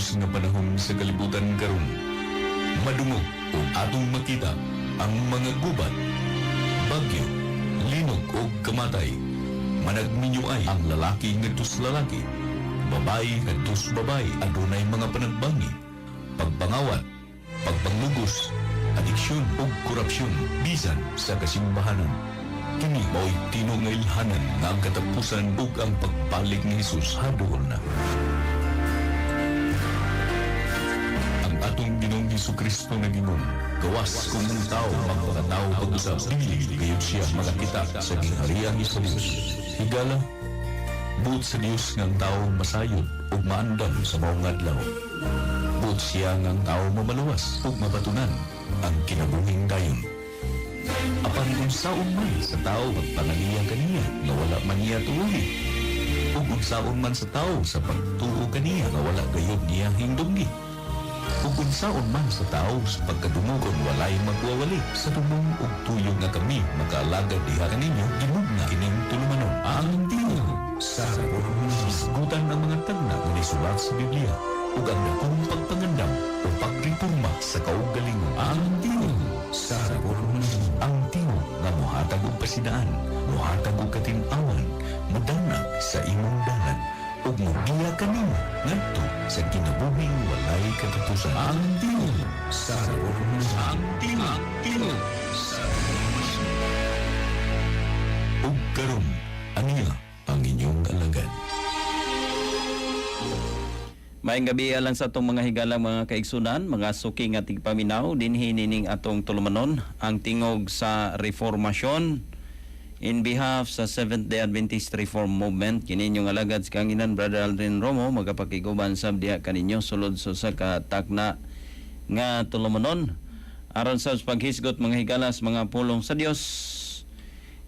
Kusog nga panahon sa kalibutan karon. Madungog o atong makita ang mga gubat, bagyo, linog o kamatay. Managminyo ay ang lalaki ngadto sa lalaki, babae ngadto sa babae. Adunay mga panagbangi, pagpangawat, pagpanglugos, adiksyon ug korupsyon bisan sa kasimbahanan. Kini mao'y tinuod nga ilhanan nga ang katapusan ug ang pagbalik ni Jesus haduol na. Ang atong Ginoong Hesus Kristo nagingon, gawas kung ang tao magpakatao pag-usab, dili gayud siya makakita sa gingharian sa Dios. Higala, buot sa Dios nga ang tao masayod ug maandam sa maong adlaw. Buot siya nga ang tao mamaluwas ug mabatunan ang kinabuhing dayon. Apan unsaon man sa tao pagpangaliya kaniya nga wala man niya tuohi, ug unsaon man sa tao sa pagtuo kaniya nga wala gayud niya hingdungi, ug unsaon man sa tao sa pagkadungog kon walay magwawali? Sa tumong ug tuyo nga kami makaalagad diha kaninyo, gimugna kining tulumanon, Ang Tingog sa Hisgutan ang mga tagna nga nisulat sa Biblia ug ang dakong pagpangandam o pagreporma sa kaugalingon. Ang Tingog sa Ang tingog nga mohatag og pasidaan, mohatag og katin-awan, modanag sa imong dalan ug mogiya kanimo ngadto sa kinabuhing walay katapusan. Ang Tingog sa Ang Tingog, Tingog sa Ug karon, aniya ang inyong alagad. Maayong gabi alang sa atong mga higalang mga kaigsunan, mga suki nga tigpaminaw dinhi nining atong tulumanon, Ang Tingog sa Reformasyon, in behalf sa Seventh Day Adventist Reform Movement. Kini inyong alagad sa kahanginan, Brother Aldrin Romo, magapakiguban sab diha kaninyo sulod sa usa ka takna nga tulumanon aron sa paghisgot, mga higalas, mga pulong sa Dios,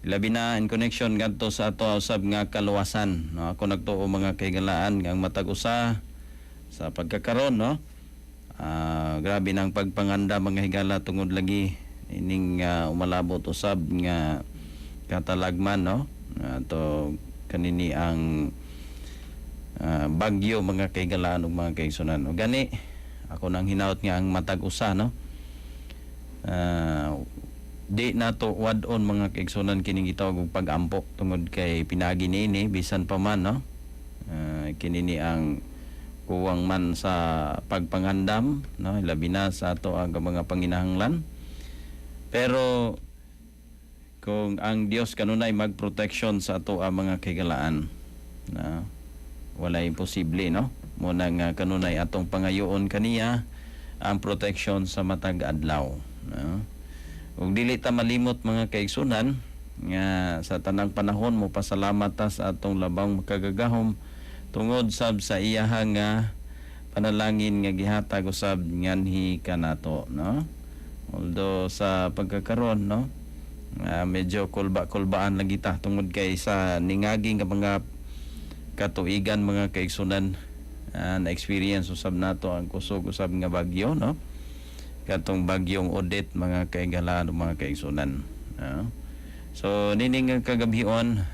labi na in connection ngadto sa ato usab nga kaluwasan, no? Ako nagtuo, mga kahigalaan, nga ang matag usa sa pagkakaron, no, grabe nang pagpanganda, mga higala, tungod lagi ining umalabot usab nga katalagman, no, to kanini ang bagyo, mga kahigalaan ug mga kaigsunan. Ug gani ako nang hinaut nga ang matag usa, no, di nato wad-on, mga kaigsunan, kining gitawag og pag-ampo tungod kay pinagi niini bisan pa man, no, kini ni ang kuwang man sa pagpangandam, no, labi na sa ato ang mga panginahanglan. Pero kung ang Dios kanunay magproteksyon sa ato ang mga kahigalaan na wala imposible, no? Muna nga kanunay atong pangayoon kaniya ang protection sa matag adlaw, no? Ug dili ta malimot, mga kaigsunan, nga sa tanang panahon mo pasalamat ta sa atong Labang Makagagahom tungod sab sa iyaha nga panalangin nga gihatag usab nganhi kanato, no? Although sa pagkakaron, no, medyo kulba-kulbaan lagi ta tungod kay sa ningaging nga mga katuigan, mga kaigsunan, na experience usab nato ang kusog usab nga bagyo, no, katong bagyong Odette, mga kaigalaan ug mga kaigsunan. So nining nga kagabhion,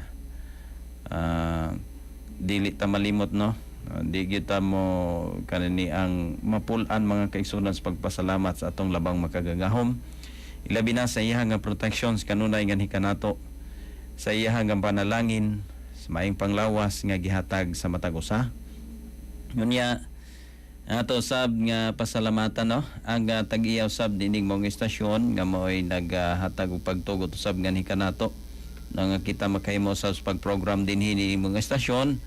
dili ta malimot, no, di kita mo kanini ang mapul-an, mga kaigsunan, sa pagpasalamat sa atong Labang Makagagahom, ilabi na sa iya nga protections kanunay nganhi kanato, sa iya nga panalangin, sa maayong panglawas nga gihatag sa matag usa. Unya ato sab nga pasalamatan, no, ang tag-iya sab dining mong estasyon nga mo'y naghatag og pagtugot usab nganhi kanato nga kita makahimo sa pag-program dinhi ni mong estasyon,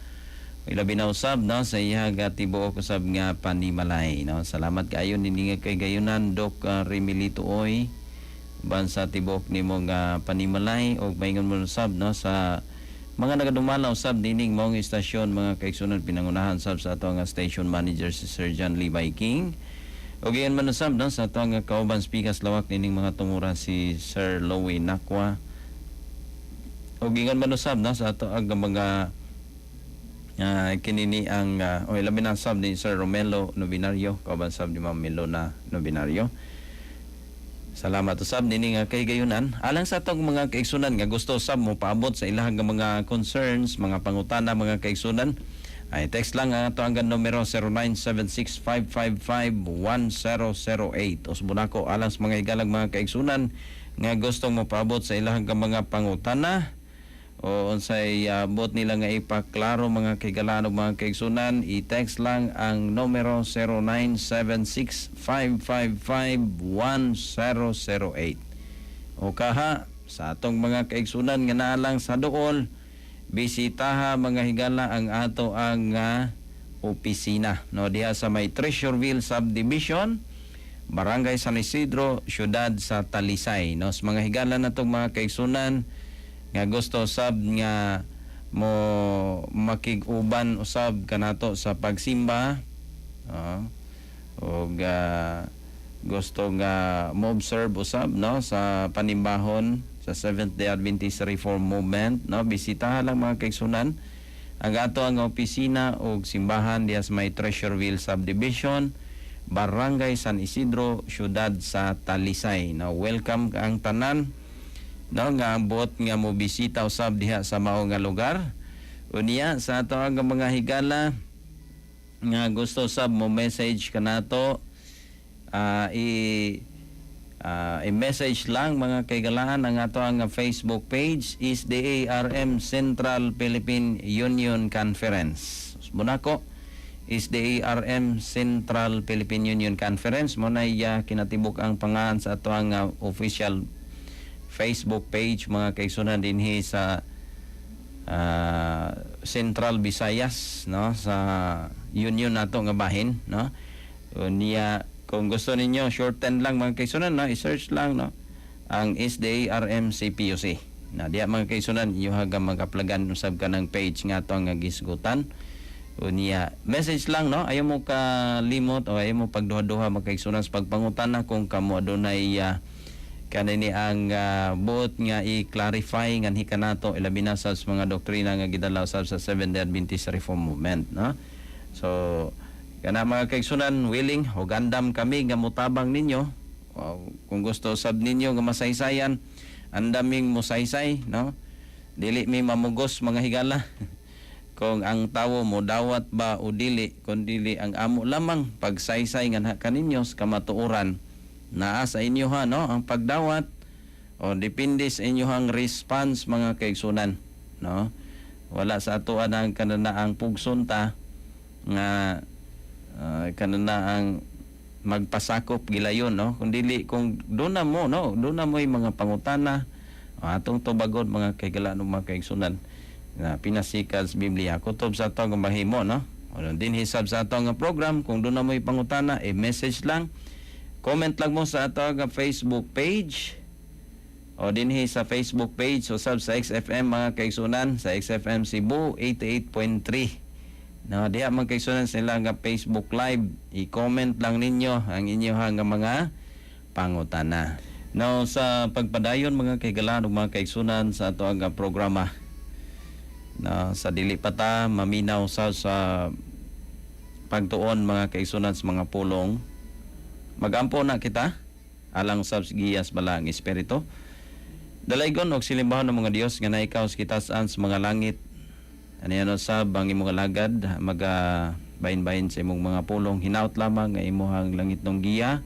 ilabi na usab, no, sa iya nga tibuok usab nga panimalay, no. Salamat kaayo nini nga kay gayunan, Doc Remilito Oy, uban sa tibuok nimo nga panimalay, ug maingon mo usab, no, sa mga nagadumala usab dining maong istasyon, mga kaigsunan, pinangunahan sab sa ato nga station manager, si Sir John Levi King, ug iyan man usab, no, sa ato nga kauban speakers lawak nining mga tungura, si Sir Lowy Nakwa, ug ingon man usab, no, sa ato ang mga kinini ang o labi na sab ni Sir Romelo Novenario, kauban sab ni Ma'am Melona Novenario. Salamat usab nini nga kay gayunan. Alang sa atong mga kaigsunan nga gusto sab mo paabot sa ilahang nga mga concerns, mga pangutana, mga kaigsunan, Ay, text lang ang ato ang numero 0976-555-1008. Usbon ako alang sa mga higalang mga kaigsunan nga gustong mopaabot sa ilahang ka mga pangutana o unsay buot nila nga ipaklaro, mga kahigalaan ug mga kaigsunan, i-text lang ang numero 0976-555-1008. O kaha sa atong mga kaigsunan nga naa lang sa duol, bisitaha, mga higala, ang ato ang opisina, no, diha sa may Treasureville Subdivision, Barangay San Isidro, Syudad sa Talisay, no. Sa mga higala natong mga kaigsunan nga gusto sab nga mo makig-uban usab kanato sa pagsimba og gusto nga mo observe usab, no, sa panimbahon sa Seventh Day Adventist Reform Movement, no, bisitaha lang, mga kaigsunan, ang ato ang opisina og simbahan diha sa may Treasureville Subdivision, Barangay San Isidro, Syudad sa Talisay, no. Welcome ang tanan, no, nga ang buot nga mo bisita usab diha sa mao nga lugar. Unya sa ato ang mga higala nga gusto sab mo message kanato, i-message lang, mga kaigalaan, ang ato ang Facebook page is the ARM Central Philippine Union Conference. Munako is the ARM Central Philippine Union Conference mo na kinatibuk ang pangalan sa ato ang official Facebook page, mga kaigsunan, dinhi sa Central Visayas, no, sa union nato nga bahin, no. Niya kung gusto ninyo shorten lang, mga kaigsunan, no, i-search lang, no, ang SDARM CPUC na diya, mga kaigsunan, inyo haga magaplagan usab ka ng page nga ato nga gisgutan. Unya message lang, no, ayaw mo kalimot o ayaw mo pagduha-duha, mga kaigsunan, sa pagpangutana kung kamo adunay kanini ang buot nga i-clarify nganhi kanato, ilabi na sa mga doktrina nga gidala usab sa Seventh Day Adventist Reform Movement, no. So kana, mga kaigsunan, willing o gandam kami nga mutabang ninyo. O, kung gusto sab ninyo nga masaysayan, andaming musaysay, no. Dili mi mamugos, mga higala, kung ang tawo mo dawat ba o dili, kun dili ang amo lamang pagsaysay nganha kaninyo sa kamatuoran. Naa sa inyo ha, no, ang pagdawat o depende sa inyohang response, mga kaigsunan, no. Wala sa ato ang kanana ang pugson ta nga kanana ang magpasakop gilayon, no, kung dili kung doon na mo, no, doon na mo yung mga pangutana, atong tubagon, mga kaigala ng mga kaigsunan, na pinasikat sa Biblia kutob sa ato ang mahimo, no. O din hisab sa ato nga program, kung doon na mo yung pangutana, e-message lang, comment lang mo sa ato nga Facebook page o dinhi sa Facebook page usab sa XFM, mga kaigsunan, sa XFM Cebu 88.3. No, diha, mga kaigsunan, sila nga Facebook Live, i-comment lang ninyo ang inyong nga mga pangutana. Now sa pagpadayon, mga kahigalaan ug mga kaigsunan, sa ato ang programa na sa dili pa ta maminaw sa pagtuon, mga kaigsunan, sa mga pulong, magampo na kita alang sa giyas balaang espiritu. Dalaygon og silimbahon ng mga Dios nga naikaw sa kitasan sa mga langit. Ano sab ang imong alagad maga bahin-bahin sa imong mga pulong, hinaut lamang nga imuhang langitnong giya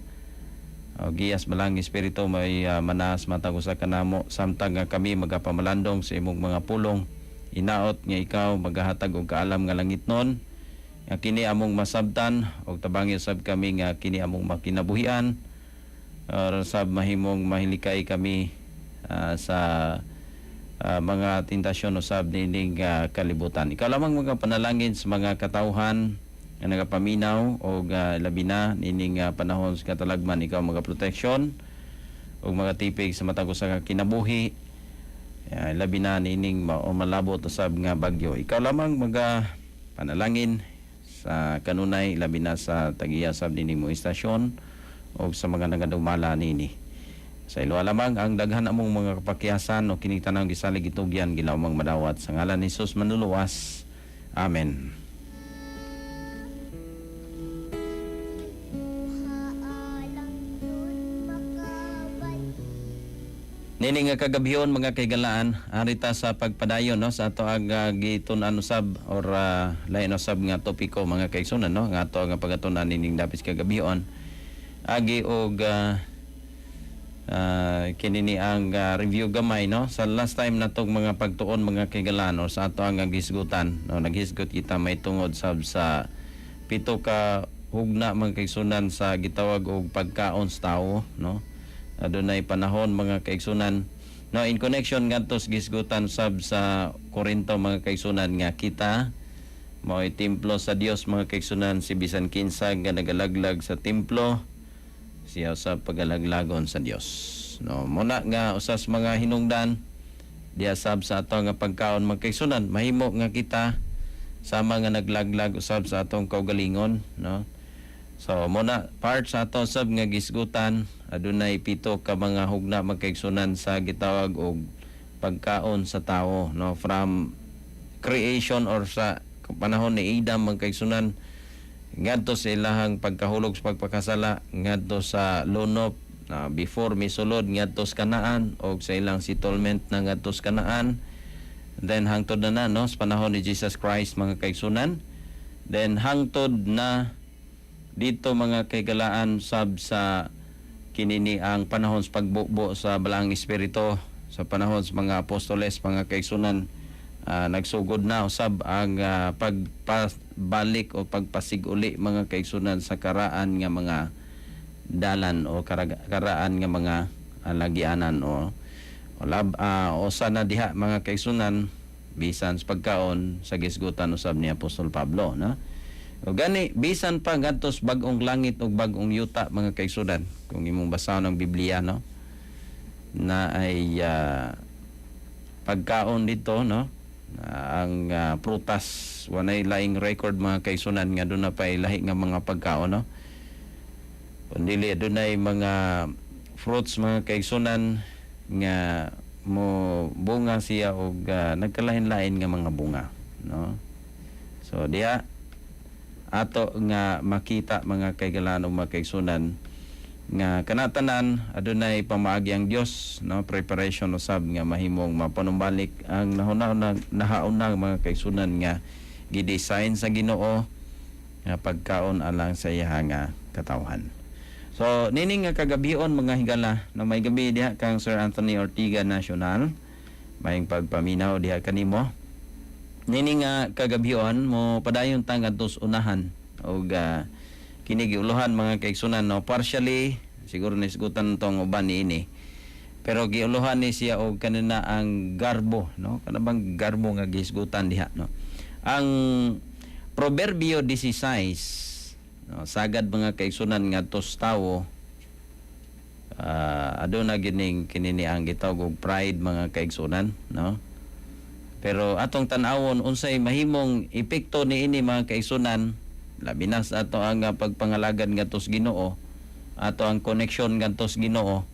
o giyas balaang espiritu may manas matag usa kanamo samtang nga kami magapamalandong sa imong mga pulong. Hinaot nga ikaw magahatag og kaalam nga langitnon nga kini among masabtan og tabangi usab kami nga kini among makinabuhian aron sab mahimong mahilikay kami sa mga tentasyon usab nining kalibutan. Ikaw lamang mga panalangin sa mga katawhan nga nagapaminaw og labi na nining panahon sa katalagman, ikaw mga proteksyon ug mga tipig sa matag usa ka kinabuhi, labi na nining o malabot usab nga bagyo. Ikaw lamang mga panalangin sa kanunay, labi na sa tagiya sab nining mo istasyon o sa mga nagadumala nini. Sa ilo lamang ang daghan among mga kapakyasan o kining tanang gisalig itugyan gilawmang madawat sa ngalan ni Jesus manluluwas. Amen. Haalang yun makabalik. Nini nga kagabhion, mga kaigalaan, arita sa pagpadayon, no, sa ato ang gitun-an usab or lain usab nga topiko, mga kaigsunan, no, nga ato nga pagatun-an nining dapit kagabhion agi og kini ni ang review gamay, no, sa last time natong mga pagtuon, mga kaigalaan, or sa ato ang gisgutan, no. Naghisgot kita may tungod sab sa pito ka hugna, mga kaigsunan, sa gitawag og pagkaon sa tawo, no. Adunay panahon, mga kaigsunan, no, in connection ngadto sa gisgutan sab sa Korinto, mga kaigsunan, nga kita mao'y templo sa Dios, mga kaigsunan. Si bisan kinsa nga nagalaglag sa templo, siya sa pagalaglagon sa Dios, no. Muna nga usas mga hinungdan diya sab sa ato nga pagkaon, mga kaigsunan, mahimo nga kita sama nga naglaglag usab sa atong kaugalingon, no. So muna part sa ato sab nga gisgutan, adunay pito ka mga hugna, mga kaigsunan, sa gitawag og pagkaon sa tao, no, from creation or sa panahon ni Adam, mga kaigsunan, ngadto sa ilahang pagkahulog sa pagpakasala, ngadto sa lunop na before misulod ngadto sa Kanaan og sa ilang settlement na ngadto sa Kanaan, then hangtod na na, no, sa panahon ni Jesus Christ, mga kaigsunan, then hangtod na dito, mga kaigalaan, sab sa kinini ang panahon sa pagbubo sa Balaang Espiritu sa panahon sa mga apostoles, mga kaigsunan. Nagsugod na usab ang pagpabalik o pagpasiguli, mga kaigsunan, sa karaan nga mga dalan o karaan nga mga lagianan o lab o sana diha, mga kaigsunan, bisan sa pagkaon sa gisgutan usab ni Apostol Pablo, no. O gani bisan pa ngadto sa bag-ong langit ug bag-ong yuta, mga kaigsunan, kung imong basahon ang Biblia, no, na ay pagkaon dito, no, na ang prutas, walay laing record, mga kaigsunan, nga doon na pa lahi nga mga pagkaon, no. Kung dili, dunay mga fruits, mga kaigsunan, nga mo bunga siya og nagkalain-lain nga mga bunga, no. So diha ato nga makita, mga kaigalaan o mga kaigsunan, nga kanatanan adunay pamaagi ang Dios, no, preparation usab nga mahimong mapanumbalik ang nahuna nahauna, mga kaigsunan, nga gidesign sa Ginoo nga pagkaon alang sa iya nga katawhan. So nining nga kagabion, mga higala, no, may gabi diha kang Sir Anthony Ortiga National. Maayong pagpaminaw diha kanimo. Nini nga kagabion mo padayon ta ngadto sa unahan og kini giuluhan, mga kaigsunan, no. Partially siguro nisgutan tong uban niini, pero giuluhan ni siya og kanina ang garbo, no, kana bang garbo nga gihisgutan diha, no. Ang Proverbio 16, no, sagad, mga kaigsunan, ngadto sa tawo aduna gining kinini ang gitawag og pride, mga kaigsunan, no. Pero atong tan-awon unsay mahimong epekto niini, mga kaigsunan, labi na sa ato ang pagpangalagad ngadto sa Ginoo, ato ang connection ngadto sa Ginoo,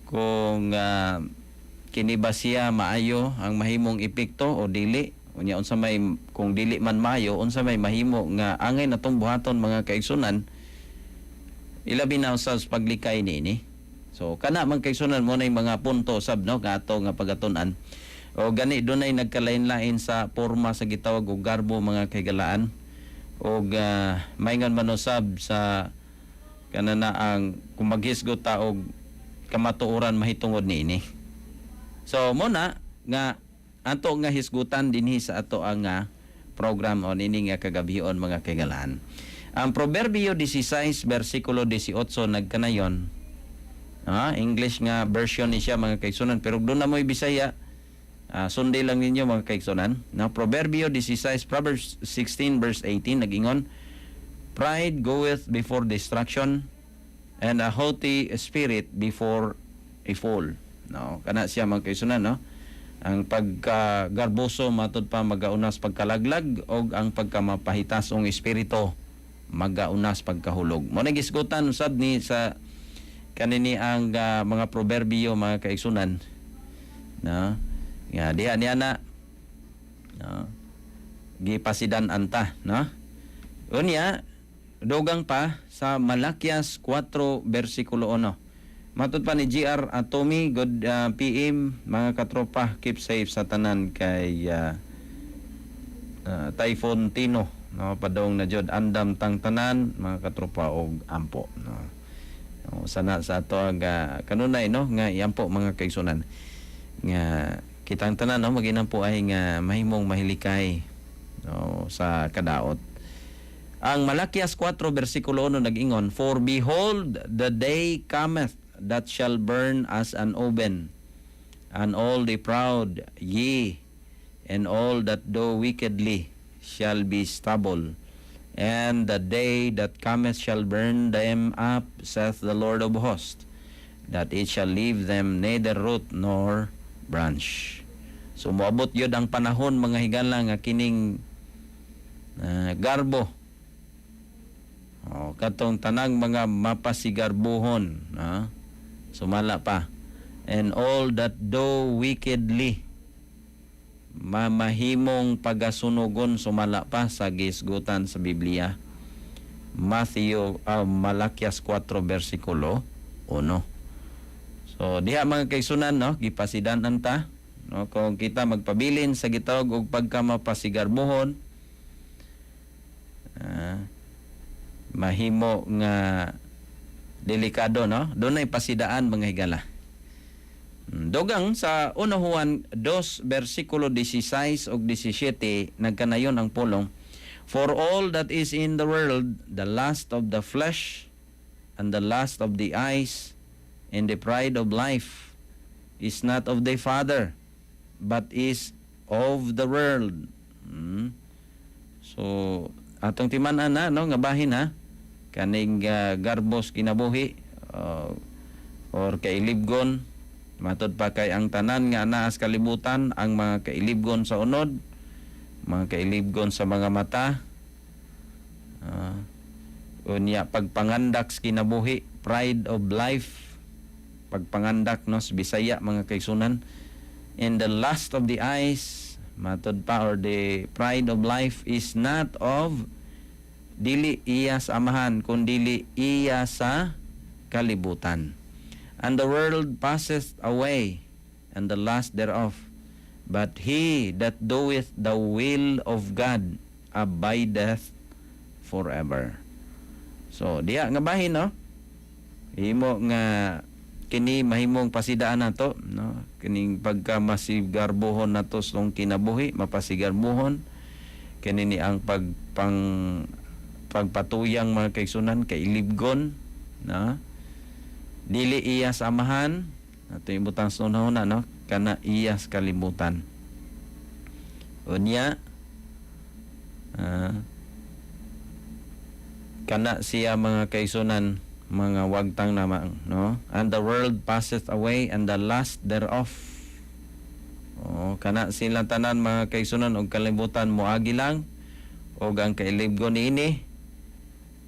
kung kini ba siya maayo ang mahimong epekto o dili. Unya unsa may, kung dili man maayo, unsa may mahimo nga angay natong buhaton, mga kaigsunan, ilabi na sa paglikay niini. So kana, mga kaigsunan, mo na mga punto sab, no, nga ato nga pagatun-an. O gani dunay nagkalain-lain sa porma sa gitawag og garbo, mga kaigalaan. Og maingon man usab sa kanana ang kung maghisgot ta og kamatuoran mahitungod niini. So mo na nga ato nga hisgutan dinhi sa ato ang program o nini nga kagabion, mga kaigalaan. Ang Proverbio 16 versikulo 18 nagkanayon. English nga version ni siya, mga kaigsunan, pero doon na mo'y Bisaya. Sundi lang ninyo, mga kaigsunan. No, Proverbio 16, Proverbs 16 verse 18 nagingon, "Pride goeth before destruction and a haughty spirit before a fall." No, kana siya, mga kaigsunan, no. Ang pagkagarboso matud pa magaunas pagkalaglag og ang pagkamapahitasong espiritu magaunas pagkahulog. Mo na gisgutan usab ni sa kanini ang mga proverbio, mga kaigsunan. No? Nga diha niya na, no, gipasidan anta, no. Unya dugang pa sa Malakias 4 versikulo 1. Matod pa ni GR Atomi, good PM mga katropa, keep safe sa tanan kay Typhoon Tino, no? Padong na jud, andam tang tanan mga katropa og ampo, no? O, sana sa ato ang kanunay, no, nga iampo, mga kaigsunan, nga kitang tanan, no, maginampo ay nga mahimong mahilikay, no, sa kadaot. Ang Malakias 4 versikulo 1 nag-ingon, "For behold, the day cometh that shall burn as an oven, and all the proud, yea, and all that do wickedly shall be stubble. And the day that cometh shall burn them up, saith the Lord of hosts, that it shall leave them neither root nor branch." So moabot yun ang panahon, mga higala, nga kining garbo. Oh, katong tanang mga mapasigarbuhon, ha? Sumala pa. "And all that do wickedly," mamahimong pagasunugon, sumala pa sa gisgutan sa Biblia. Matthew Malakias 4 versikulo 1. So diha, mga kaigsunan, no, gipasidan ta, no, kung kita magpabilin sa gitawag og pagkamapasigarbuhon, mahimo nga delikado, no? Dunay pasidaan, mga higala. Dogang sa 1 Juan 2 versikulo 16 ug 17, nagkanayon ang pulong, "For all that is in the world, the lust of the flesh and the lust of the eyes and the pride of life, is not of the Father but is of the world." So atong timan-an na, no, nga bahin, ha, kaning garbos kinabuhi or kailibgon. Matod pa kay ang tanan nga anaa sa kalibutan, ang mga kailibgon sa unod, mga kailibgon sa mga mata, unya pagpangandak sa kinabuhi, pride of life, pagpangandak, no, sa Bisaya, mga kaigsunan, and the lust of the eyes, matod pa, or the pride of life is not of, dili iya sa Amahan kun dili iya sa kalibutan. "And the world passeth away and the lust thereof, but he that doeth the will of God abideth forever." So diha nga bahin, no, himo nga kini mahimong pasidaan nato, no, kining pagka masigarbuhon nato sa kinabuhi, mapasigarbuhon kini ni ang pagpatuyang, mga kaigsunan, kailibgon, no, dili iya sa Amahan, ato ibutang sa una, no, kana iya sa kalibutan. Unya kana siya, mga kaigsunan, mga wagtang namang, no? "And the world passeth away and the lust thereof." Oh, kana sila tanan, mga kaigsunan, og kalibutan moagi lang og ang kailibgon niini,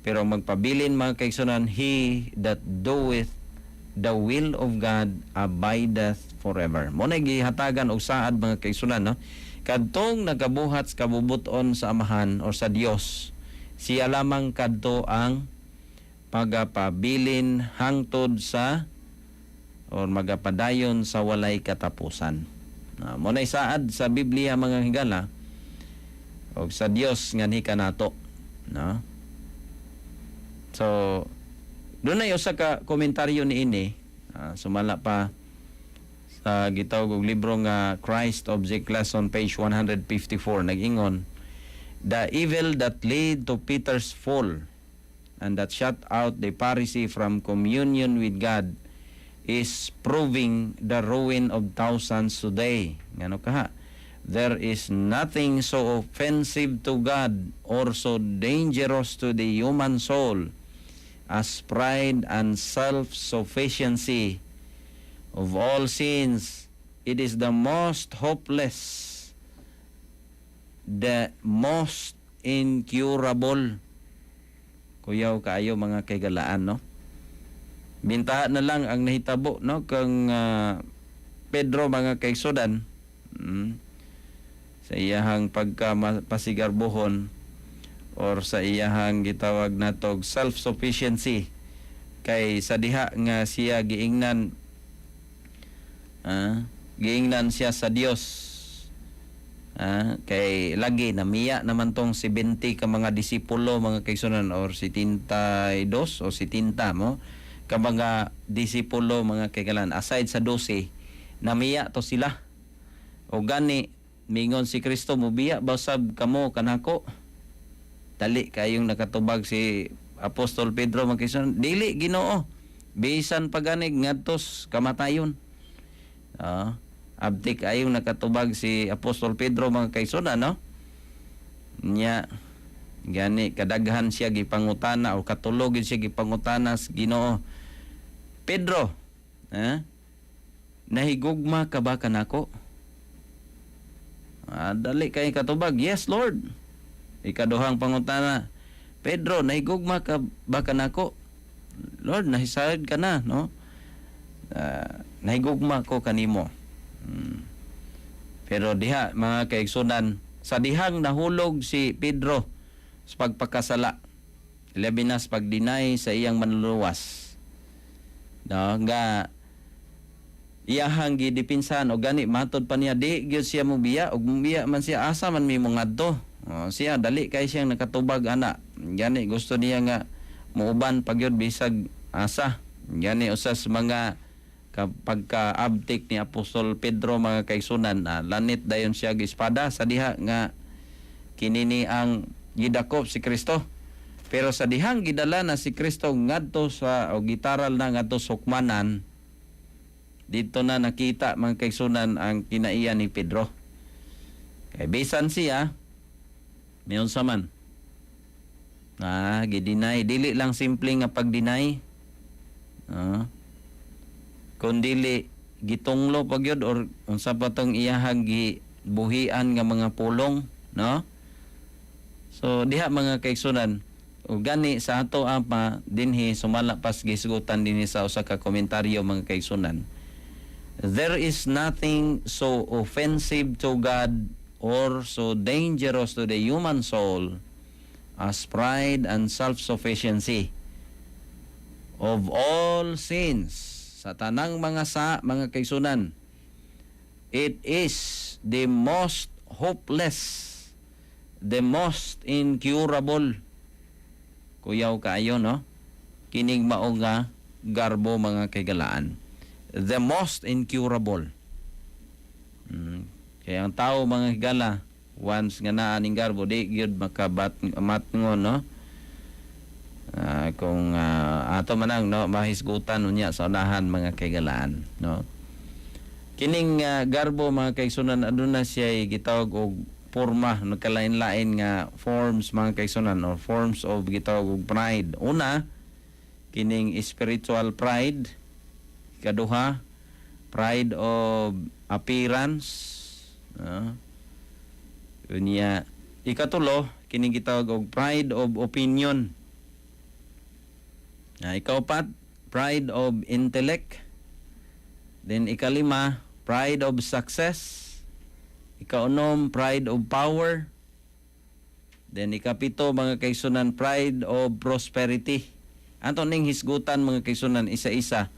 pero magpabilin, mga kaigsunan, "He that doeth the will of God abideth forever." Mo na gihatagan og saad, mga kaigsunan, no, kadtong nagabuhat sa kabubuton sa Amahan o sa Dios, siya lamang kadto ang pagapabilin hangtod sa or magapadayon sa walay katapusan. Mo na saad sa Biblia, mga higala, og sa Dios nga kanato, no? So dunay usa ka komentaryo niini, sumala pa sa gitawag og libro nga Christ Object Lesson, page 154, nag-ingon, "The evil that led to Peter's fall and that shut out the Pharisee from communion with God is proving the ruin of thousands today." Ngano kaha? "There is nothing so offensive to God or so dangerous to the human soul as pride and self-sufficiency. Of all sins, it is the most hopeless, the most incurable." Kuyaw kaayo, mga kaigalaan, no? Bintahan na lang ang nahitabo, no, kang Pedro, mga kaigsunan, sa iyahang pagka pasigarbuhon or sa iyahang gitawag natog self-sufficiency. Kay sa diha nga siya giingnan, giingnan siya sa Dios. Kay lagi namiya naman tong 70 ka mga disipulo, mga kaigsunan, or 72 o 70 mo ka mga disipulo, mga kaigalan, aside sa 12, namiya to sila. O gani mingon si Kristo, "Mubiya ba sab kamo kanako?" Dali kayong nakatubag si Apostol Pedro, mga kaigsunan, "Dili, Ginoo, bisan paganig ngadtos kamatayon." Abtik ayong nakatubag si Apostol Pedro, mga kaigsunan, no? Nya gani kadaghan siya gipangutana o katulo gid siya gipangutana sa Ginoo. "Pedro, ha? Nahigugma ka ba kanako?" Dali kay katubag, "Yes, Lord." Ikaduhang pangutana, "Pedro, nahigugma ka ba kanako?" "Lord, nahisayod ka na, no? Nahigugma ko kanimo." Pero diha, mga kaigsunan, sa dihang nahulog si Pedro sa pagpakasala, labi na sa pag-deny sa iyang manluluwas. No, nga iyahang gidipinsahan o gani matod pa niya di gyud siya mobiya, ug mobiya man siya, asa man mi mongadto? Oh, siya dali kay siyang nakatubag ana. Gani gusto niya nga muuban pagyud bisag asa. Gani usas mga pagka-abtik ni Apostol Pedro, mga kaigsunan, lanit dayon siya og espada sa diha nga kinini ang gidakop si Kristo. Pero sa dihang gidala na si Kristo ngadto sa o gitaral na ngadto sa hukmanan, dito na nakita, mga kaigsunan, ang kinaiya ni Pedro. Kay bisan siya mayon sa man gideny, dili lang simple nga pag-deny, kun dili gitunglo pa gyud or unsa pa tong iyahang gibuhian nga mga pulong, no? So diha, mga kaigsunan, ug gani sa ato apa dinhi sumala pas gisgutan dinhi sa usa ka komentaryo, mga kaigsunan, there is nothing so offensive to God or so dangerous to the human soul as pride and self-sufficiency. Of all sins, sa tanang mga sa, mga kaigsunan, it is the most hopeless, the most incurable. Kuyaw kaayo, no? Kining mao nga garbo, mga kaigalaan. The most incurable. Kaya ang tao, mga higala, once nga naa ning garbo, di gyud makabat matngon, no? Kung ato manang, no, mahisgutan unya sa unahan, mga kaigalaan, no? Kining garbo, mga kaigsunan, aduna siya gitawag og porma, nagkalain-lain nga forms, mga kaigsunan, or forms of gitawag og pride. Una, kining spiritual pride. Ikaduha, pride of appearance, no? Unya ikatulo, kining gitawag og pride of opinion. Ikaupat, pride of intellect. Then ikalima, pride of success. Ikaunom, pride of power. Then ikapito, mga kaigsunan, pride of prosperity. Ato ning hisgutan, mga kaigsunan, isa-isa.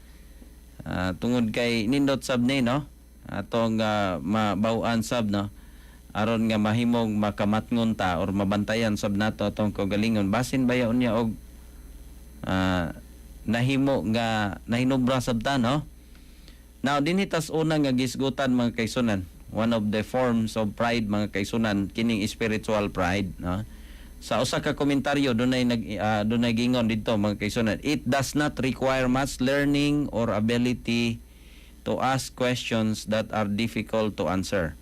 Tungod kay nindot sab ni, no? Atong mabaw-an sab, no? Aron nga mahimong makamatngon ta or mabantayan sab nato atong kaugalingon. Basin bayaon niya og nahimo nga nahinubra sab ta, no? Now, dinhi tas una nga gisgutan, mga kaigsunan. One of the forms of pride, mga kaigsunan, kining spiritual pride, no? Sa usa ka komentaryo dunay gingon didto, mga kaigsunan, it does not require much learning or ability to ask questions that are difficult to answer.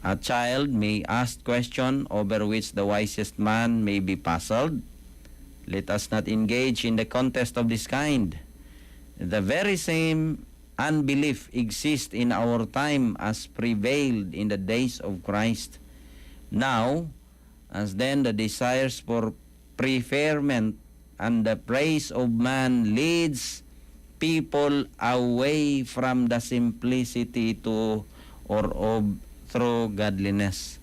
A child may ask question over which the wisest man may be puzzled. Let us not engage in the contest of this kind. The very same unbelief exists in our time as prevailed in the days of Christ. Now, as then, the desires for preferment and the praise of man leads people away from the simplicity to or of true godliness.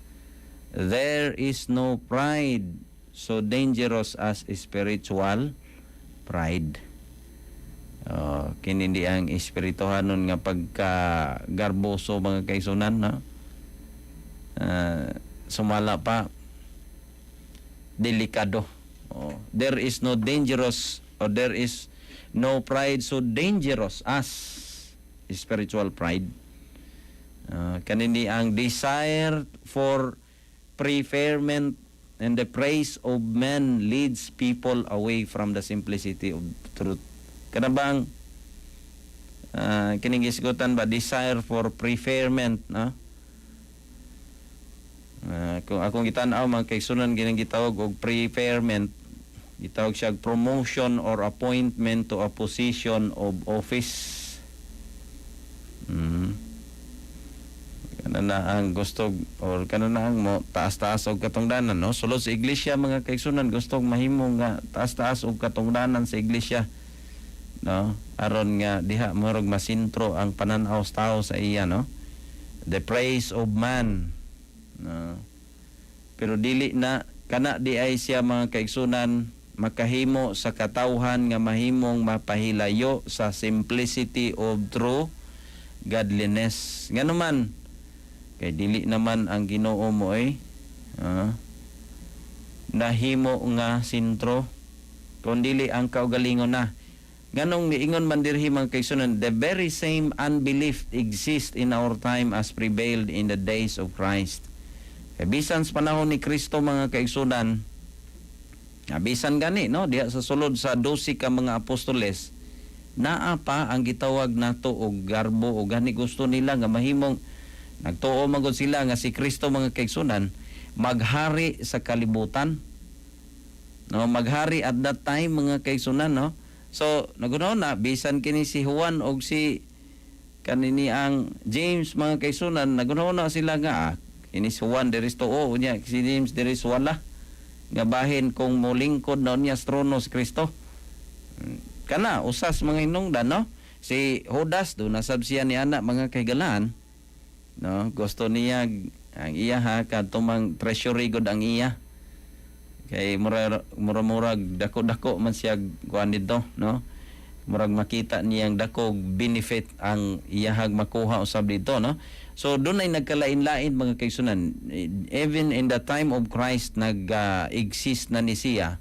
There is no pride so dangerous as spiritual pride. Oh, kini di ang espirituhanon nga pagka garboso, mga kaigsuonan, no? Sumala pa, delikado. Oh, there is no dangerous or there is no pride so dangerous as spiritual pride. Kanini ang desire for preferment and the praise of men leads people away from the simplicity of truth. Kana bang kining hisgutan ba, desire for preferment, no? Kung akong gitan-aw, mga kaigsuonan, kining gitawag og preferment, gitawag siya og promotion or appointment to a position of office. Kana na ang gusto or kana na ang mo taas-taas og katungdanan, no, sulod sa iglesia, mga kaigsuonan, gusto mahimo nga taas-taas og katungdanan sa iglesia, no, aron nga diha murag masintro ang pananaw sa tao sa iya, no, the praise of man, no? Pero dili na kana di ay siya, mga kaigsuonan, makahimo sa katawhan nga mahimong mapahilayo sa simplicity of true godliness. Ngano man? Kay dili naman ang Ginoo mo eh nahimo nga sentro kun dili ang kaugalingon na. Nganong niingon man dirhi, mga kaigsuonan, the very same unbelief exists in our time as prevailed in the days of Christ. Kay bisan sa panahon ni Kristo, mga kaigsuonan, bisan gani, no, diha sa sulod sa 12 ka mga apostoles, naa pa ang gitawag nato og garbo o gani gusto nila nga mahimong nagtuo man gud sila nga si Kristo, mga kaigsuonan, maghari sa kalibutan. No, maghari at that time, mga kaigsuonan, no. So, naghunahuna bisan kini si Juan og si kanini ang James, mga kaigsuonan, naghunahuna sila nga kini si Juan diri tuo unya si James diri wala nga bahin kung molingkod na niya sa trono si Kristo. Kana usas mga hinungdan, no. Si Judas do nasab siya ni ana, mga kahigalaan, no, gusto niya ang iya ha kadto mang treasury gud ang iya kay mura mura murag dako-dako man siya kuan didto, no, murag makita niyang dako benefit ang iyahag makuha usab dito, no. So doon ay nagkalain-lain, mga kaigsuonan. Even in the time of Christ nag exist na ni siya.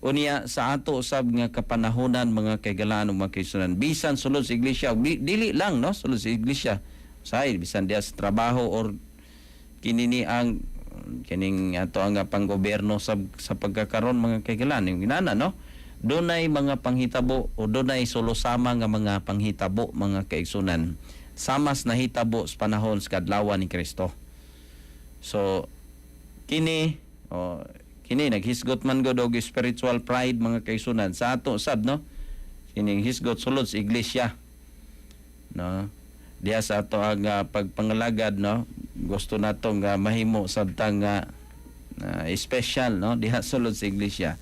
Unya sa ato usab nga kapanahonan, mga kahigalaan ug mga kaigsuonan, bisan sulod sa iglesia, dili lang, no, sulod sa iglesia say bisan diya sa trabaho or kinini ang kining ato ang panggobyerno sa pagkakaron, mga kahigalaan, yung ginana, no, dunay mga panghitabo o dunay sulosama nga mga panghitabo, mga kaigsuonan, samas nahitabo sa panahon sa kadlawan ni Kristo. So kini, oh, kini naghisgot man gud og spiritual pride, mga kaigsuonan, sa ato sab, no, kining hisgot sulod sa iglesia, no, diha sa ato ang pagpangalagad, no, gusto nato nga mahimo sabtang nga special, no, diha sulod sa iglesia.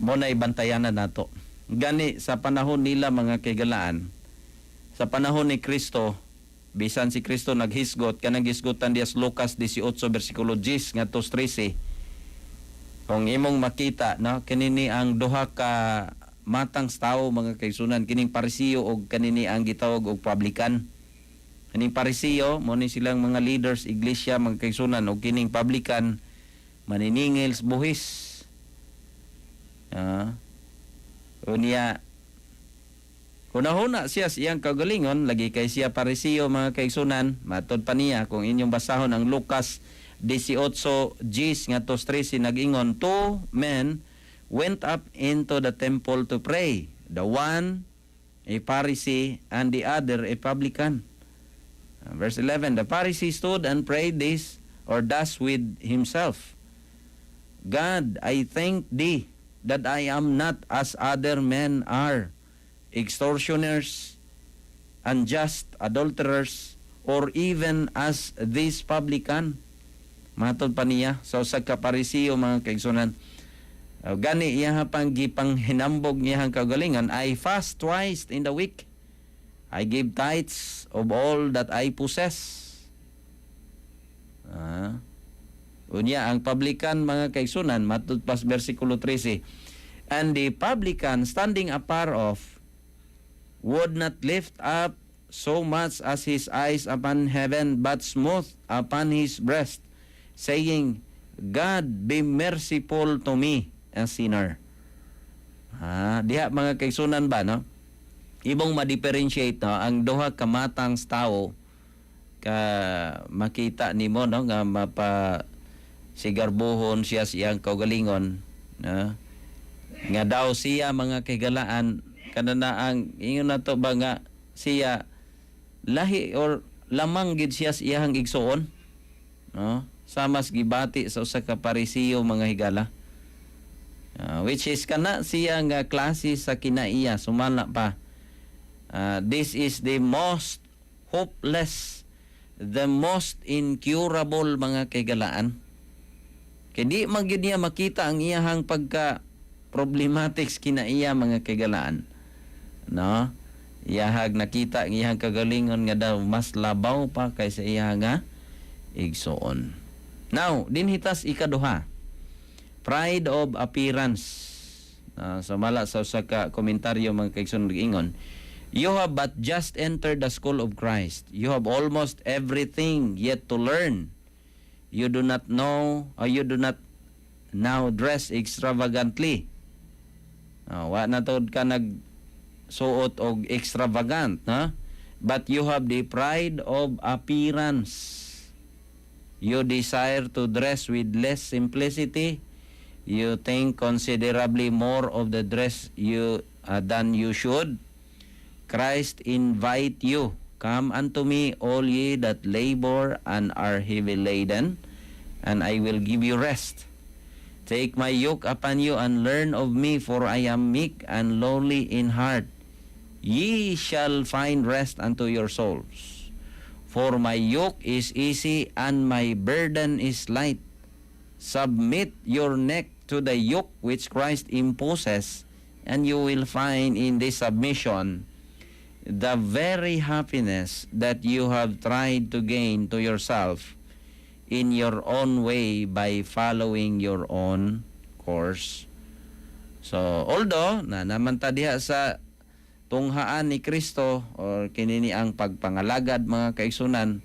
Mo na ibantayanan nato. Gani sa panahon nila, mga kahigalaan, sa panahon ni Kristo, bisan si Kristo naghisgot kanang hisgotan diya sa Lucas 18 bersikulo 10 ngadto 13. Kung imong makita, no, kinini ang duha ka matang sa tao, mga kaigsuonan, kining Parisiyo og kanini ang gitawag og publican. Kining Parisiyo mo ni silang mga leaders iglesia, mga kaigsuonan, og kining publican maniningil sa buhis. Unya hunahuna siya sa iyang kaugalingon, lagi kay siya Parisiyo, mga kaigsuonan. Matod pa niya, kung inyong basahon ang Lucas 18 10 ngadto 13, nag-ingon, "Two men went up into the temple to pray, the one a Pharisee and the other a publican." Verse 11, "The Pharisee stood and prayed this or thus with himself, 'God, I thank thee that I am not as other men are, extortioners, unjust, adulterers, or even as this publican.'" Matod pa niya sa usa ka Parisiyo, mga kaigsuonan. Gani iya pang gipang hinambog niyang kaugalingon, "I fast twice in the week. I give tithes of all that I possess." Unya ang publican, mga kaigsuonan, matud pas bersikulo 13. And the publican, standing afar off, would not lift up so much as his eyes upon heaven, but smote upon his breast, saying, "God, be merciful to me, a sinner." Ah, diha, mga kaigsunan ba, no? Imong ma-differentiate, no, ang duha ka matang sa tao ka makita nimo, no, nga mapa sigarbuhon siya sa iyang kaugalingon, no? Nga daw siya, mga kahigalaan, kanana ang ingon na to ba nga siya lahi or lamang gid siya sa iyang igsuon, no, samas gibati sa usa ka Parisiyo, mga higala. Which is kana siya nga klase sa kinaiya sumala pa. This is the most hopeless, the most incurable, mga kahigalaan, kay di man gyud niya makita ang iyahang pagka problematics kinaiya, mga kahigalaan, no? Iyahag nakita ang iyahang kagalingon nga daw mas labaw pa kaysa iyahang nga igsuon. Now, dinhi tas ikaduha, pride of appearance. Sumala sa usa ka komentaryo, mga kaigsoon, ingon, "You have but just entered the school of Christ. You have almost everything yet to learn. You do not know or you do not now dress extravagantly." Wa na tuod ka nag suot og extravagant, no? "But you have the pride of appearance. You desire to dress with less simplicity. You think considerably more of the dress you than you should. Christ invite you, 'Come unto me, all ye that labor and are heavy laden, and I will give you rest. Take my yoke upon you and learn of me, for I am meek and lowly in heart. Ye shall find rest unto your souls. For my yoke is easy and my burden is light.' Submit your neck to the yoke which Christ imposes, and you will find in this submission the very happiness that you have tried to gain to yourself in your own way by following your own course." So, although na naman ta diha sa tunghaan ni Kristo or kinini ang pagpangalagad, mga kaigsunan,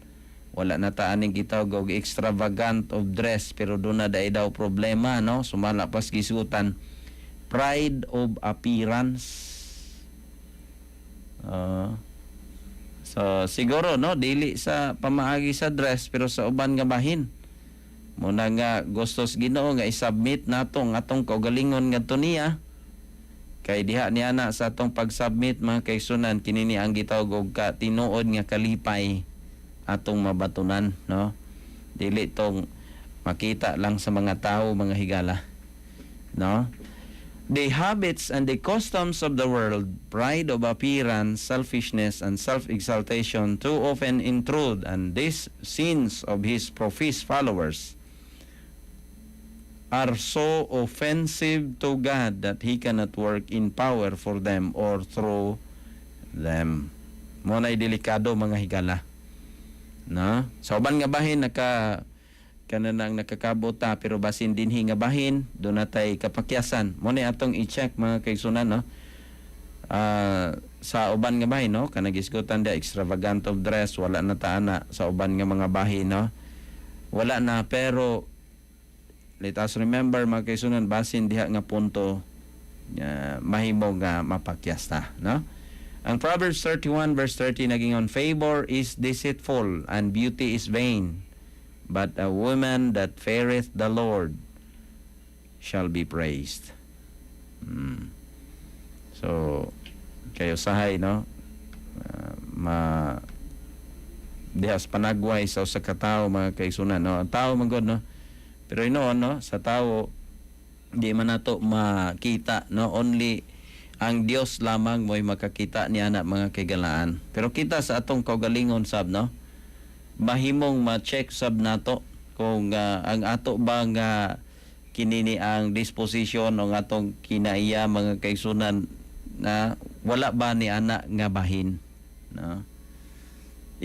wala na ta aning gitawag og extravagant of dress, pero doon na dai daw problema, no, sumala pas gisutan, pride of appearance. So siguro, no, dili sa pamaagi sa dress pero sa uban nga bahin muna nga gustos Ginoo nga i-submit nato ang atong kaugalingon ngadto niya, kay diha niya na sa atong pag-submit, mga kaigsunan, kinini ang gitawag og ka tinuod nga kalipay atong mabatunan, no, dili tong makita lang sa mga tao, mga higala, no? The habits and the customs of the world, pride of appearance, selfishness and self-exaltation too often intrude, and these sins of his professed followers are so offensive to God that He cannot work in power for them or through them. Mo na'y delikado, mga higala. No? Sa uban nga bahin naka kananang nakakabot ta, pero basin dinhi nga bahin do na tay kapakyasan. Mo ni atong i-check, mga kaigsunan, no? Sa uban nga bahin, no, kanang gisgutan da extravagant of dress, wala na ta ana sa uban nga mga bahin, no, wala na. Pero let us remember, mga kaigsunan, basin diha nga punto mahimo nga mapakyas ta, no? Ang Proverbs 31 verse 30 naging, "Favor is deceitful and beauty is vain, but a woman that feareth the Lord shall be praised." So kayo sahay, no, ma diha sa panagway sa usa ka tawo, mga kaigsunan, no, ang tao man gud, no, pero inoon, no, sa tao di man nato makita, no, only ang Dios lamang mo'y makakita niya na, mga kaigalaan. Pero kita sa atong kaugalingon sab, no, mahimong ma-check sab nato kung ang ato ba nga kinini ang disposition ng atong kinaiya, mga kaigsunan, na wala ba ni ana nga bahin, no?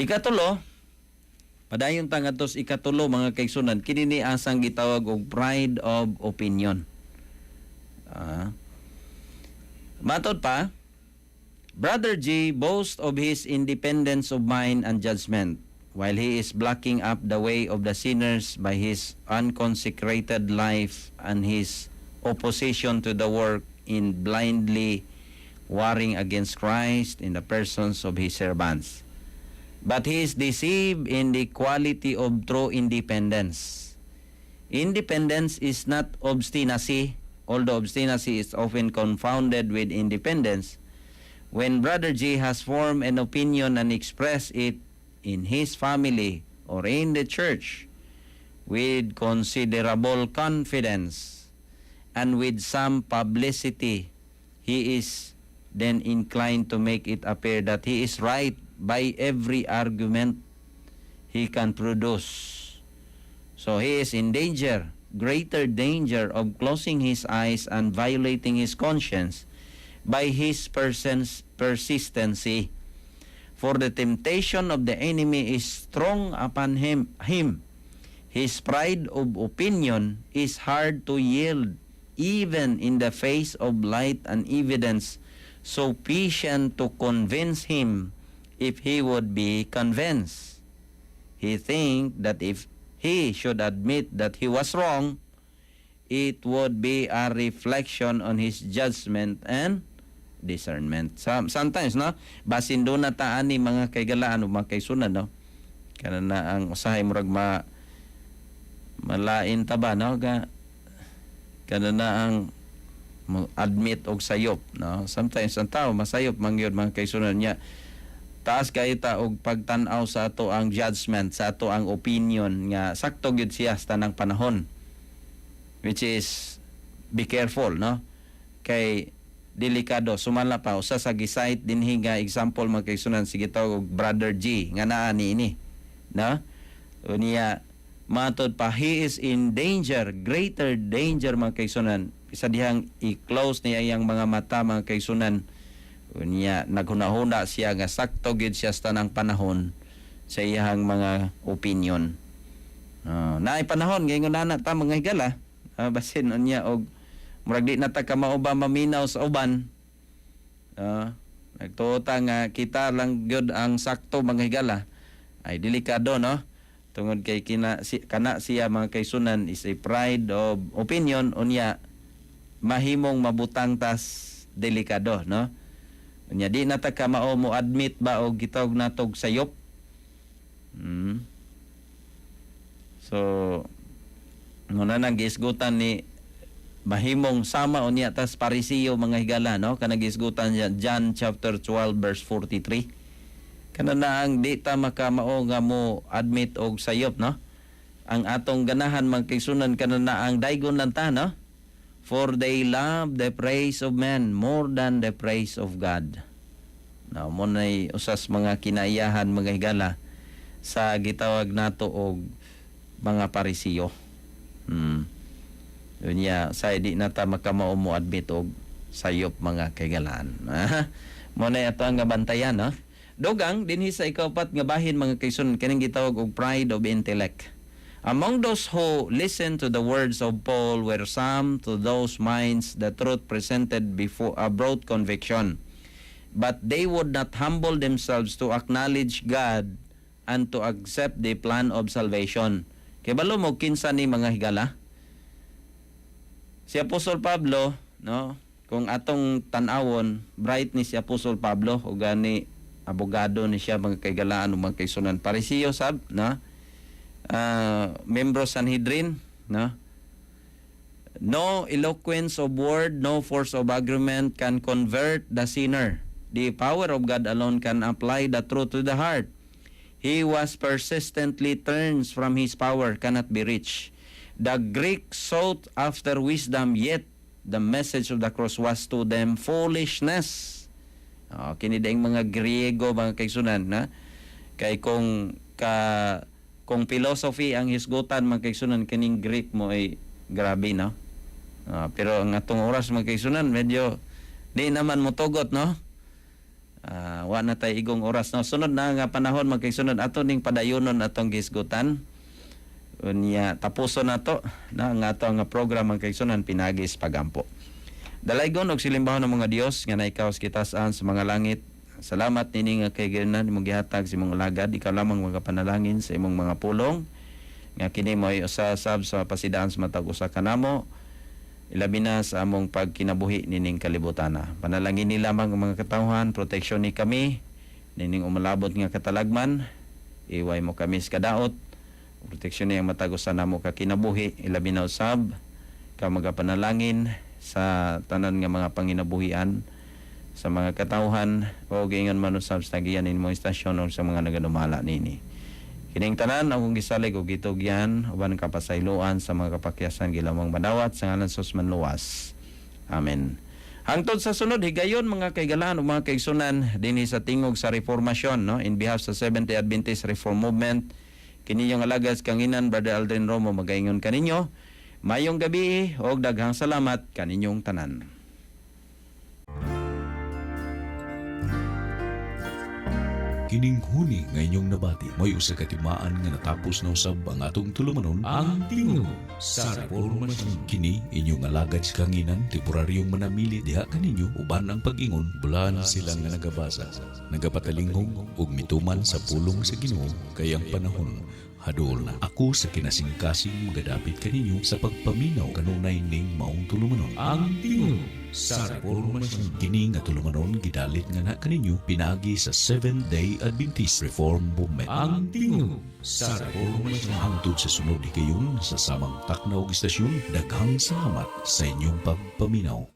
Ikatulo, padayon ta ngadto sa ikatulo, mga kaigsunan, kini ni asang gitawag og pride of opinion. Matod pa, Brother G boasts of his independence of mind and judgment, while he is blocking up the way of the sinners by his unconsecrated life and his opposition to the work in blindly warring against Christ in the persons of his servants. But he is deceived in the quality of true independence. Independence is not obstinacy, although obstinacy is often confounded with independence. When Brother G has formed an opinion and expressed it in his family or in the church with considerable confidence and with some publicity, he is then inclined to make it appear that he is right by every argument he can produce. So he is in danger, greater danger of closing his eyes and violating his conscience by his persistency. For the temptation of the enemy is strong upon him. His pride of opinion is hard to yield, even in the face of light and evidence sufficient to convince him if he would be convinced. He think that if he should admit that he was wrong, it would be a reflection on his judgment and discernment. Sometimes, no, basin duna ta ani mga kaigalaan o mga kaigsuonan, no? Kana na ang usahay murag malain ta ba, no? Kana na ang mo admit og sayop, no? Sometimes ang tao masayop man gyud, mga kaigsuonan niya. Taas kay ta og pagtan-aw sa ato ang judgment, sa ato ang opinion nga sakto gyud siya sa tanang panahon. Which is be careful, no? Kay delikado. Sumala pa usa sa gi-cite dinhi nga example, mga kaigsuonan, sige, tawag og Brother G nga naa ni ini, no? Unya matod pa, he is in danger, greater danger, mga kaigsuonan, sa dihang i-close niya iyang mga mata, mga kaigsuonan, unya naghunahuna siya nga sakto gyud siya sa tanang panahon sa iyang mga opinion. Oh, naay panahon ngayon na ta, mga higala, basin unya og murag di na ta kamao ba maminaw sa uban. Nagtuo ta nga kita lang gyud ang sakto, mga higala, ay delikado, no? Tungod kay kina si, kana siya, mga kaigsuonan, is a pride of opinion, unya mahimong mabutang tas delikado, no? Unya di na ta kamao mo admit ba og gitawag natog sayop. So muna nang giisgutan ni mahimong sama unya tas Parisiyo, mga higala, no? Kanang giisgutan niya John chapter 12 verse 43, kana na ang di ta makamao nga mo admit og sayop, no? Ang atong ganahan, mga kaigsuonan, kana na ang daygon lang ta, no? For they love the praise of men more than the praise of God. No, mo nay usas mga kinaiyahan, mga higala, sa gitawag nato og mga Parisiyo. Unya, sa di na ta makamao mo admit og sayop, mga kaigalaan. Mo na ato ang bantayan, no? Dugang dinhi sa ikaupat nga bahin, mga kaigsuonan, kining gitawag og pride of intellect. Among those who listened to the words of Paul were some to whose minds the truth presented before a broad conviction. But they would not humble themselves to acknowledge God and to accept the plan of salvation. Kay balo mo kinsa ni, mga higala? Si Apostol Pablo, no? Kung atong tan-awon, bright ni si Apostol Pablo o gani abogado ni siya, mga kaigalaan o mga kaigsuonan. Parisiyo sab, no? Membro Sanhedrin, no? No eloquence of word, no force of argument can convert the sinner. The power of God alone can apply the truth to the heart. He was persistently turns from his power cannot be reached. The Greek sought after wisdom, yet the message of the cross was to them foolishness. Oh, kini daing mga Griego, mga kaigsuonan, na kay kung philosophy ang hisgutan, mga kaigsuonan, kining Greek mo ay grabe, no? Pero ang atong oras, mga kaigsuonan, medyo di naman motugot, no? Wa na tay igong oras, no? Sunod na nga panahon, mga kaigsuonan, ato ning padayonon atong gisgutan. Unya tapuson nato na ang ato nga program, mga kaigsuonan, pinagi sa pagampo. Dalaygon og silimbahon ng mga Dios nga na ikaw sa kitasan sa mga langit. Salamat nini nga kay ginan imong gihatag sa imong alagad. Ikaw lamang magapanalangin sa imong mga pulong nga kini mo'y usa sab sa pasidaan sa matag usa kanamo, ilabi na sa among pagkinabuhi nining kalibutana. Panalangin ni lamang ang mga katawhan, proteksyon ni kami nining umalabot nga katalagman, iway mo kami sa kadaot, proteksyon ni ang matag usa namo ka kinabuhi, ilabi na usab ka magapanalangin sa tanan nga mga panginabuhian sa mga katawhan o giingon man usab sa tagiyan nimong istasyon o sa mga nagadumala nini. Kining tanan akong gisalig og gitugyan uban kapasayloan sa mga kapakyasan gilamang madawat sa ngalan sa Jesus manluwas. Amen. Hangtod sa sunod higayon, mga kaigalaan ug mga kaigsunan, dinhi sa Tingog sa Reformasyon, no, in behalf sa Seventh-day Adventist Reform Movement, kini yung alagad kanginan, Brother Aldrin Romo, magaingon kaninyo mayong gabi og daghang salamat kaninyong tanan. Kining huni nga inyong nabati may usa ka timaan nga natapos na usab ang atong tulumanon, ang Tingog sa Reformasyon. Kini inyong alagad sa kanginan, temporaryong manamili diha kaninyo uban ang pag-ingon bulan sila nga nagabasa, nagapatalinghog ug mituman sa pulong sa Ginoo kay ang panahon haduol na. Ako sa kinasingkasing magadapit kaninyo sa pagpaminaw kanunay ning maong tulumanon, ang Tingog sa Reformasyon. Kini nga tulumanon gidalit nga na kaninyo pinaagi sa Seventh Day Adventist Reform Movement. Ang Tingog sa Reformasyon. Hangtod sa sunod higayon sa samang takna og istasyon, daghang salamat sa inyong pagpaminaw.